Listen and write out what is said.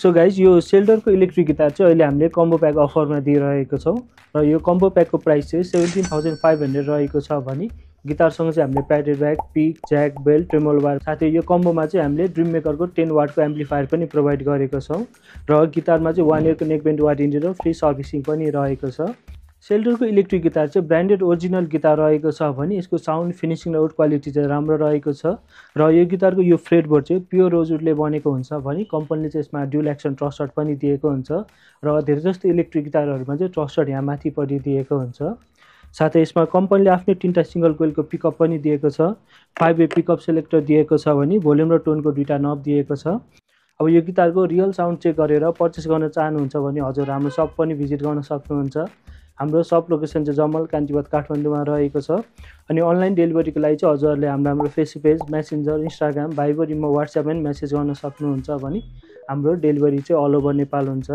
So guys यो सेल्डरको electric guitar चाहिँ अहिले हामीले कम्बो प्याक अफरमा दिइरहेको छौँ र यो कम्बो प्याकको प्राइस चाहिँ 17,500 रहेको छ भने गिटारसँग चाहिँ हामीले padded bag, pick, jack, belt, tremolo wire साथै यो कम्बोमा चाहिँ हामीले ड्रिम मेकरको 10 वाटको एम्प्लिफायर पनि प्रोभाइड गरेको छौँ र गिटारमा चाहिँ 1 इयरको नेकबेन्ड वारेन्टी र फ्री सर्भिसिङ पनि रहेको छ। सेल्डरको इलेक्ट्रिक गिटार चाहिँ ब्रान्डेड ओरिजिनल गिटार रहेको छ भने यसको साउन्ड फिनिसिङ र आउट क्वालिटी चाहिँ राम्रो रहेको छ र यो गिटारको यो फ्रेटबोर्ड चाहिँ प्योर रोजवुडले बनेको हुन्छ भने कम्पनीले चाहिँ यसमा ड्युल एक्सन ट्रस्टड पनि दिएको हुन्छ र धेरै जस्तो इलेक्ट्रिक गिटारहरूमा चाहिँ ट्रस्टड यहाँ माथि परिदिएको हुन्छ। साथै यसमा कम्पनीले आफ्नै 3टा सिङ्गल कोइलको पिकअप पनि दिएको छ, 5-वे पिकअप सेलेक्टर दिएको छ भने भोल्युम र टोनको 2टा नब दिएको छ। अब यो गिटारको रियल साउन्ड चेक गरेर पर्चेस गर्न चाहनुहुन्छ भने हजुर हाम्रो सप पनि भिजिट गर्न सक्नुहुन्छ। हाम्रो सप लोकेसन चाहिँ जमल कान्तिवत काठमाडौँमा रहेको छ अनि अनलाइन डेलिभरीको लागि चाहिँ हजुरहरूले हाम्रो Facebook page, Messenger, Instagram, Viber, imo, वाट्सएपमा मेसेज गर्न सक्नुहुन्छ भने हाम्रो डेलिभरी चाहिँ अल ओभर नेपाल हुन्छ।